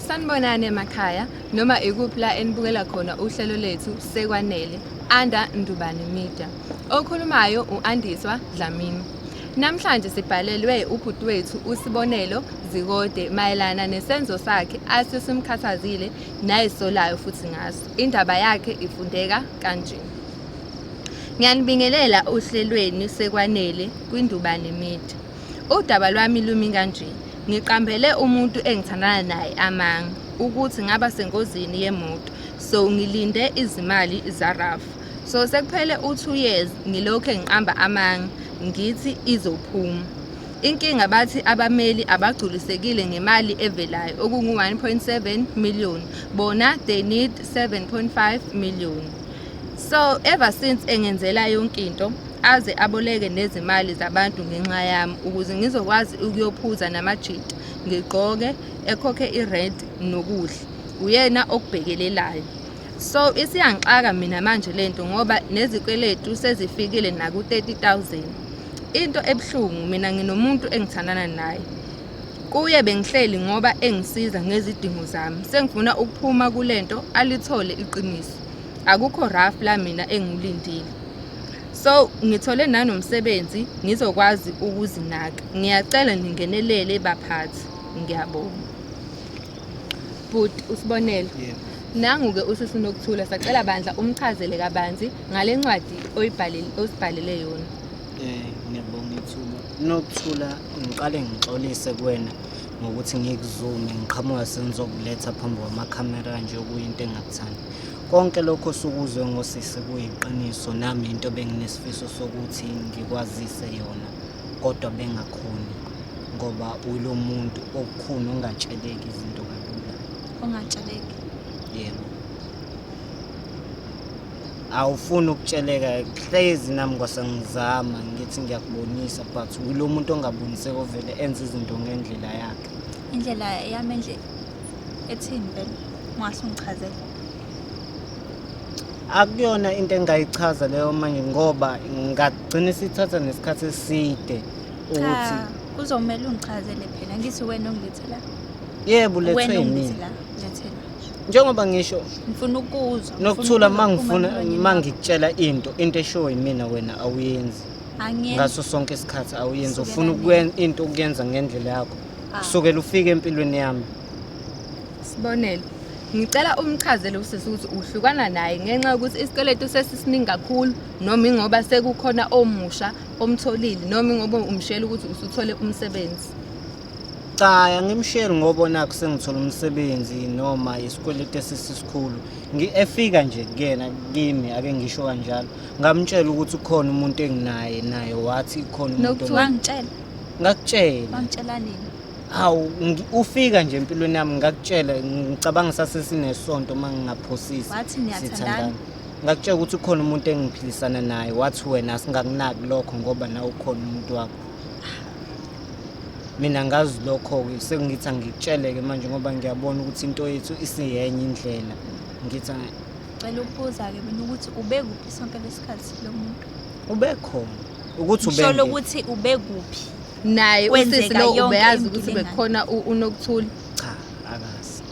Sanibonani emakhaya noma ikuphi la enibukela khona uhlelo lethu Sekwanele under Ndubane Media. Okhulumayo uAndiswa Dlamini. Namhlanje sibhalelwe ubhuti wethu uSibonelo Zikode mayelana nesenzo sakhe asesimkhathazile nayisolayo futhi ngaso. Indaba yakhe ifundeka kanje. Ngiyanibingelela ohlelweni Sekwanele kwiNdubane Media. Udaba lwami lumi kanje. Ngiqambele umuntu engithandana naye amanga ukuthi ngaba sengozini yemoto so ngilinde izimali zaRAF. So sekuphele u-2 years ngilokhu ngiqamba amanga ngithi izophuma. Inkinga bathi abameli abagculisekile ngemali evelayo okungu-1.7 million bona they need 7.5 million. So ever since engenzela yonke into aze aboleke nezimali zabantu ngenxa yami ukuze ngizokwazi ukuyophuza namajita ngigqoke ekhokhe irent nokudla uyena okubhekelelayo. So isiyangixaka mina manje lento ngoba nezikweletu sezifikile naku-30,000. Into ebuhlungu mina nginomuntu engithandana naye. Kuye bengihleli ngoba engisiza ngezidingo zami. Sengifuna ukuphuma kulento alithole iqiniso. Akukho rough la mina engiwulindile. So ngithole nanomsebenzi ngizokwazi ukuzinaka. Ngiyacela ningenelele baphathi. Ngiyabonga. Bhuti uSibonelo. Yebo. Nangu-ke usisi Nokuthula sacela bandla umchazele kabanzi ngale ncwadi oyibhalele osibhalele yona. Ngiyabonga ithuba. Nokuthula ngiqale ngixolise kuwena ngokuthi ngikuzume ngiqhamuka sengizokuletha phambi kwamakhamera nje okuyinto engakuthandi. Konke lokho osukuzwe ngosisi kuyiqiniso nami into benginesifiso sokuthi ngikwazise yona kodwa bengakhoni ngoba ulo muntu okukhuni ongatsheleki izinto kalula. Ongatsheleki. Yebo. Awufuni ukutsheleka hlezi nami kwase ngizama ngithi ngiyakubonisa but ulo muntu ongaboniseki ovele enze izinto ngendlela yakhe. Indlela yami endle ethini vele? Ungase ungichazele. Akuyona into engingayichaza leyo manje ngoba ngagcina isithatha nesikhathi eside ukuthi Cha, kuzomela ungichazele phela. Ngithi wena ongilethela. Yebo ulethwe Wena yimina. ongilethela, lethela. Njengoba ngisho Ngifuna ukuzwa. Nokuthula ngifuna ukuzwa mangifuna kuphuma emlonyeni wakho. mangikutshela into eshow yimina wena awuyenzi. Angiyenzi. Ngaso sonke isikhathi awuyenzi Kusukela ufuna nini? ukwenza into ukuyenza ngendlela yakho. Ah. Kusukela ufike empilweni yami. Sibonelo. Ngicela umchazele usisi ukuthi uhlukana naye ngenxa yokuthi isikweletu sesisiningi kakhulu noma ingoba sekukhona omusha omtholile noma ingoba umshela ukuthi usuthole umsebenzi. Cha, angimsheli ngoba nakho sengithola umsebenzi noma isikweletu esisikhulu. Efika nje kuyena kimi ake ngisho kanjalo. Ngamtshela ukuthi ukhona umuntu enginaye naye wathi ukhona umuntu. Nokuthula. Wangitshela. Ngakutshela. Wangitshela nini? Hawu, ufika nje empilweni yami ngakutshela ngicabanga sasesinesonto uma ngingaphosisi. Wathi niyathandana? Sithandana. Ngakutshela ukuthi ukhona umuntu engiphilisana naye wathi wena asingakunaki lokho ngoba nawe ukhona umuntu wakho. Mina ngazi lokho-ke sengithi angikutsheleke manje ngoba ngiyabona ukuthi into yethu isiyenye indlela. Ngithi Cela ukubuza-ke mina ukuthi ubekuphi sonke lesikhathi lo muntu? Ubekhona. Ukuthi Ngisholo ubengekho. ukuthi ubekuphi. Naye usisi Kwenzeka lo yonke ubeyazi ukuthi imgilinga. bekukhona uNokuthula. Cha, akazi.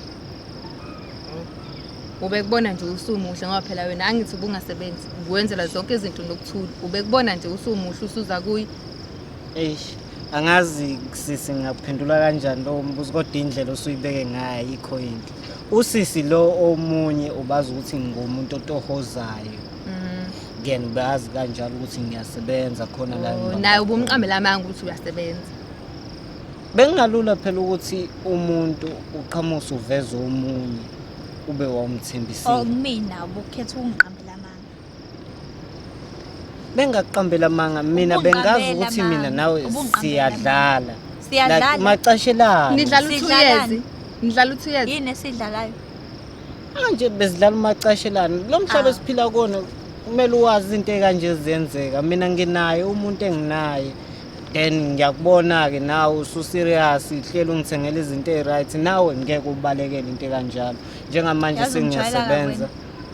Ubekubona nje usumuhle ngoba phela wena angithi ubungasebenzi. Ubuwenzela zonke izinto Nokuthula. Ubekubona nje usumuhle usuza kuye. Eish, angazi sisi ngingakuphendula kanjani lowo mbuzo kodwa indlela osuyibeke ngayo ayikho yinhle. Usisi lo omunye ubazi ukuthi ngingumuntu otohozayo. Kuyena ubazi kanjalo ukuthi ngiyasebenza khona la Oh, ngibamba naye khona. ubumqambela amanga ukuthi uyasebenza. Bengingalula phela ukuthi umuntu uqhamusa uveze omunye ube wawumthembisile. Oh, mina ubukhetha ukungiqambela amanga. Bengakuqambela amanga mina bengazi Ubungiqambela ukuthi mina amanga. nawe Ubungiqambela siyadlala. Siyadlala. Like, macashelana. Nidlala u-2 Sidlalani? years. Nidlala u-2 years. Yini esidlalayo? Manje besidlala umacashelana. Lo mhlaba Ah. esiphila kuwona kumele uwazi izinto ekanje ziyenzeka. Mina nginaye umuntu enginaye. Then ngiyakubona-ke nawe usu-serious, hleli ungithengela izinto ey-right, nawe ngeke ubalekele into ekanjalo. Njengamanje Yazi ungijwayela kabi sengiyasebenza. wena.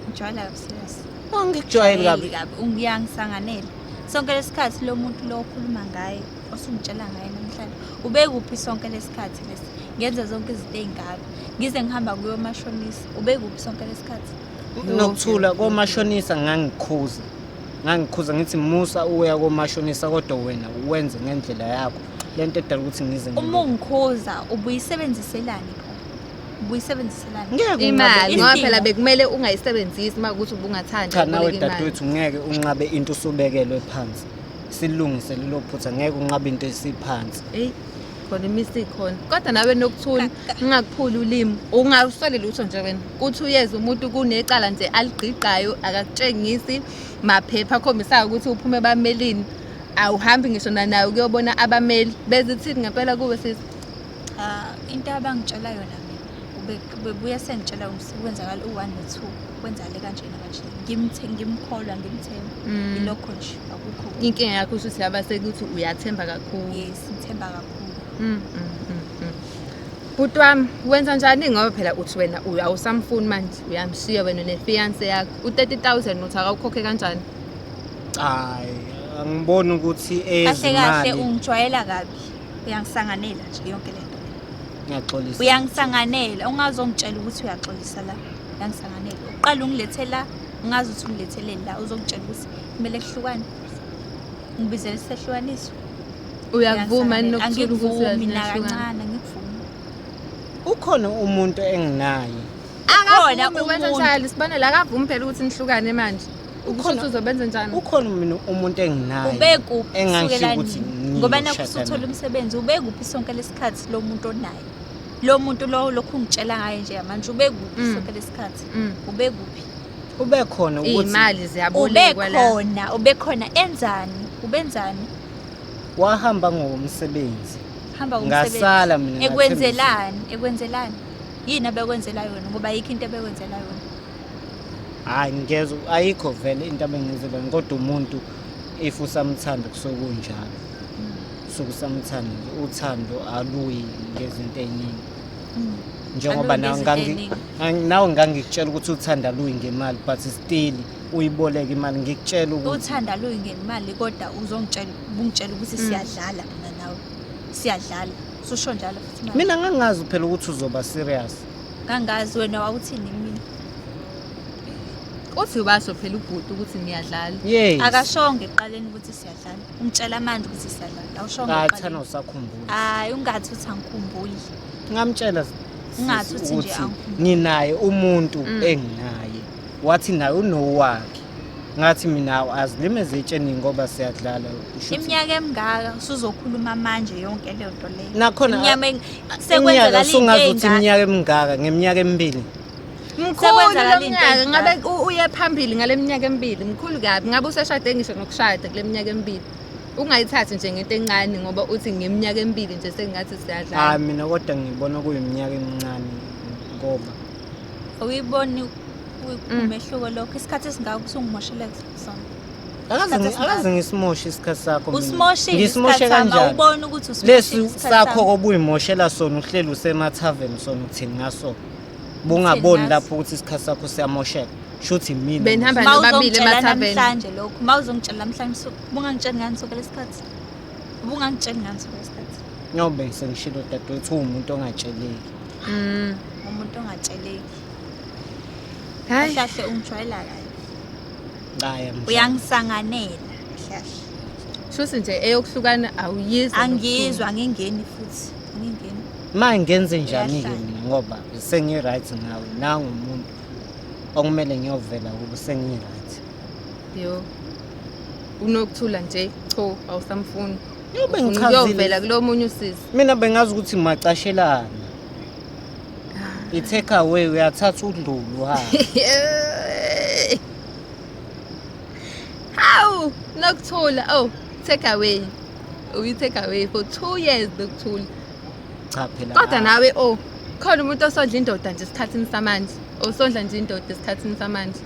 Ungijwayela kabi serious. Angikujwayeli kabi. Kabi, uyangisanganela. Sonke lesikhathi lo muntu lo okhuluma ngaye, osungitshela ngaye namhlanje, ubekuphi sonke lesikhathi lesi? Ngenza zonke izinto ey'ngaka. Ngize ngihamba kuyomashonisa. Ubekuphi sonke lesikhathi? Nokuthula komashonisa ngangikhuza. Ngangikhuza ngithi musa uya komashonisa kodwa wena uwenze ngendlela yakho. Lento edala ukuthi ngize Uma ungikhuza ubuyisebenziselani pho? Ubuyisebenziselani? Ngeke unqabe Imali ngoba Isidingo. phela bekumele ungayisebenzisi uma kuthi ubungathanda Cha nawe uboleka imali. dadewethu ngeke unqabe into usubekelwe phansi. Silungise lelo phutha ngeke unqabe into esiphansi. Eyi khona imisi khona. Kodwa nawe Nokuthula ungakuphuli ulimi, ungasole lutho nje wena. Kuthi uyeza umuntu kunecala nje aligqigqayo akakutshengisi maphepha akhombisayo ukuthi uphume ebamelini. Awuhambi ngisho naye ukuyobona abameli. Bezithini ngempela kuwe sisi? Cha, into abangitshela yona mina bebuya sengitshela ukuthi kwenzakala u-1 no-2 kwenzakale kanjena kanje. Ngimkholwa ngimthemba. Ilokho nje akukho. Inkinga yakho ushuthi yaba sekuthi uyathemba kakhulu. Yes, ngithemba kakhulu. Bhuti wami wenza njani ngoba phela uthi wena awusamfuni manje uyamshiya wena ne-fiance yakho u-30,000 uthi akawukhokhe kanjani? Hayi, angiboni ukuthi Kahle kahle ezimali ungijwayela kabi. Uyangisanganela nje yonke lento. ngiyaxolisa. Uyangisanganela, ungazongitshela ukuthi uyaxolisa la. Uyangisanganela. Uqala ungilethe la, ungazi ukuthi ungiletheleni la, uzongitshela ukuthi kumele kuhlukane. Ngibizele isehlukaniso. Uyakuvuma yini Uyangisanganela. Nokuthula ukuthi Angikuvumi uyahlukana? nakancane, angikuvumi. Ukhona umuntu enginaye. Ukhona Akavumi wenza umuntu. njani? Sibonele akavumi phela ukuthi nihlukane manje. Ukusho Ukhona- ukuthi uzobenza njani? Ukhona mina umuntu enginaye. Ubekuphi Engangisho kusukela ukuthi nini? Ngoba nakho ngiyoshada usuthola naye. umsebenzi, ubekuphi sonke lesikhathi lo muntu onaye? Lo muntu lo lokhu ungitshela ngaye nje manje ubekuphi sonke lesikhathi? Ubekuphi? Ube khona ukuthi Iy'mali ziyabolekwa la. Ubekhona, ubekhona enzani? Ubenzani? Wahamba ngomsebenzi. Hamba ngomsebenzi. Ngasala mina ngathembisa. Ekwenzelani? Ekwenzelani? Yini abekwenzela yona? Ngoba ayikho into abekwenzela yona. Hayi ngiyezwa ayikho vele into abengenzela yona, kodwa umuntu if usamthanda kusuke kunjalo. Kusuke usamthanda nje uthando aluyi ngezinto ey'ningi. Njengoba Aluyi nawe ngezinto ey'ningi. nawe ngangikutshela ukuthi uthanda aluyi ngemali but still uyiboleka imali ngikutshela ukuthi Uthanda aluyi ngemali kodwa uzongitshela ubungitshela ukuthi siyadlala mina nawe. Siyadlala. Ususho njalo futhi manje. Mina ngangazi phela ukuthi uzoba serious. Ngangazi wena wawuthini kumina? Uthi washo phela ubhuti ukuthi niyadlala. Yes. Akashonge ekuqaleni ukuthi siyadlala. Ungitshela manje ukuthi siyadlala. Awushonge Ngathana ekuqaleni. usakhumbula. Hayi ungathi uthi angikhumbuli. Ngamtshela Ungathi uthi nje ukuthi angikhumbuli. nginaye umuntu enginaye. Wathi naye unowakhe. Ngathi mina azilime zetsheni ngoba siyadlala. Usho ukuthi Iminyaka emingaka usuzokhuluma manje yonke leyo nto leyo. Nakhona Iminyaka iminyaka sekwenzakala into usungazi ukuthi ey'ngaka. iminyaka emingaka ngeminyaka emibili. Mkhulu Sekwenzakala lo into mnyaka ey'ngaka. ngabe uye phambili ngale minyaka emibili mkhulu kabi ngabe useshade ngisho nokushada kule minyaka emibili. Ungayithathi nje ngento encane ngoba uthi ngeminyaka emibili nje sengathi siyadlala. Hayi mina kodwa ngibona kuyiminyaka emincane ngoba Awuyiboni umehluko lokho isikhathi esingaka usungimoshele sona. Akaze ngisimoshe isikhathi sakho mina. Usimoshile Ngisimoshe isikhathi sami, kanjani? awuboni ukuthi usimoshile Lesi isikhathi sakho sami. kobuyimoshela sona uhleli usemathaveni sona uthini ngaso. Bungaboni ngaso? lapho ukuthi isikhathi sakho siyamosheka. Shuthi mina. Benihamba Ma nobabili uzongitshela emathaveni. namhlanje lokho, ma uzongitshela namhlanje ubungangitsheli ngani sonke lesikhathi? Ubungangitsheli ngani sonke lesikhathi? Nyobe sengishilo dadewethu uwumuntu ongatsheleki. Umuntu ongatsheleki. Hayi. Kahle kahle ungijwayela kabi. Hayi, angijwayeli. Uyangisanganela kahle kahle. Shuthi nje eyokuhlukana awuyizwa. Angizwa, angingeni futhi. Angingeni. Ma ngenze njani-ke Uyahlanya. mina ngoba sengi-right ngawe nangu umuntu okumele ngiyovela kubo sengi-right. Yo. Unokuthula nje, cho awusamfuni. Yobe Ufuna ngichazile. ukuyovela kulo munye usisi. Mina bengazi ukuthi macashelana. I-take away uyathatha udlulu uhambe. Hawu, Nokuthula. Oh, take away. Uyi take away for 2 years Nokuthula. Cha phela. Kodwa nawe oh, khona umuntu osondla indoda nje esikhathini samanje. Osondla nje indoda esikhathini samanje.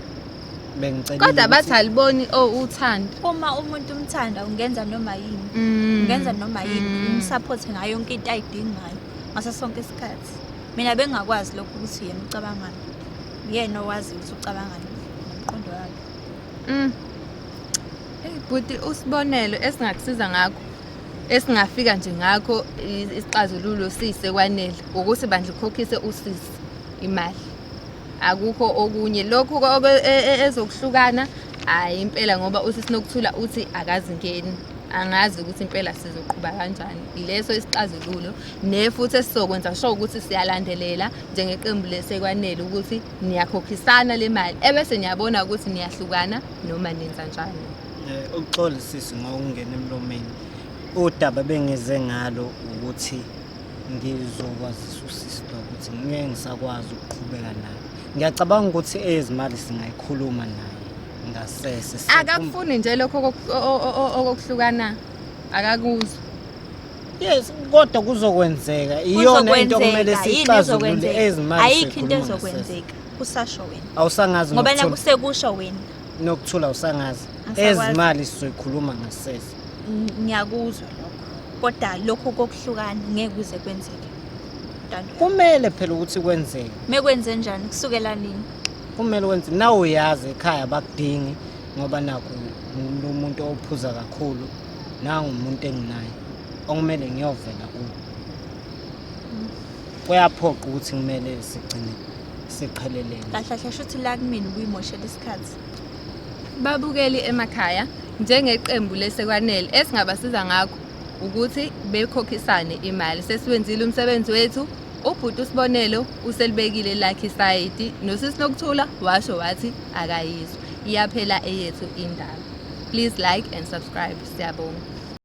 Bengicela. Kodwa bathi aliboni oh uthando. Uma umuntu umthanda ungenza noma yini. Ungenza noma yini, umsupport ngayo yonke into ayidingayo ngaso sonke isikhathi. Mina bengakwazi lokho ukuthi yena ucabangani. Uyena owazi ukuthi ucabangani nomqondo wakhe. Hey bhuti usibonelo esingakusiza ngakho. Esingafika nje ngakho isixazululo sisekwanele ukuthi bandla ukhokhise usisi imali. Akukho okunye lokhu ezokuhlukana hayi impela ngoba usisi Nokuthula uthi akazingeni. Angazi ukuthi impela sizoqhuba kanjani. Leso isixazululo ne futhi esizokwenza sure ukuthi siyalandelela njengeqembu lesekwanele ukuthi niyakhokhisana le mali ebese niyabona ukuthi niyahlukana noma nenza njani. Uxolo sisi ngokungena emlomeni. Udaba bengize ngalo ukuthi ngizokwazisa usisi lo ukuthi ngeke ngisakwazi ukuqhubeka naye. Ngiyacabanga ukuthi ezimali singayikhuluma naye ngasese. Akakufuni nje lokho okokuhlukana, akakuzwa. Yes, kodwa kuzokwenzeka. Iyona into okumele Kuzokwenzeka, yini siyixazulule ezokwenzeka? ezimali. Ayikho into siyikhuluma ngasese. ezokwenzeka, kusasho wena. Awusangazi Ngoba Nokuthula. nakusekusho wena. Nokuthula awusangazi. Angisakwazi. Ezimali sizoyikhuluma ngasese. Ngiyakuzwa lokho. Kodwa lokho kokuhlukana ngeke kuze kwenzeke. Ntando. Kumele phela ukuthi kwenzeke. Mekwenze njani kusukela nini? Kumele wenze. Nawe uyazi ekhaya bakudingi ngoba nakho umuntu ophuza kakhulu nangu umuntu enginaye okumele ngiyovela kuwo. Kuyaphoqa ukuthi kumele sigcine siqhelelene. Kahle kahle shuthi la kumina ubuyimoshela isikhathi. Babukeli emakhaya njengeqembu lesekwanele esingabasiza ngakho ukuthi bekhokhisane imali. Sesiwenzile umsebenzi wethu. Ubhuti uSibonelo uselibekile lakhe isayidi nosisi Nokuthula washo wathi akayizwa. Iyaphela eyethu indaba. Please like and subscribe. Siyabonga.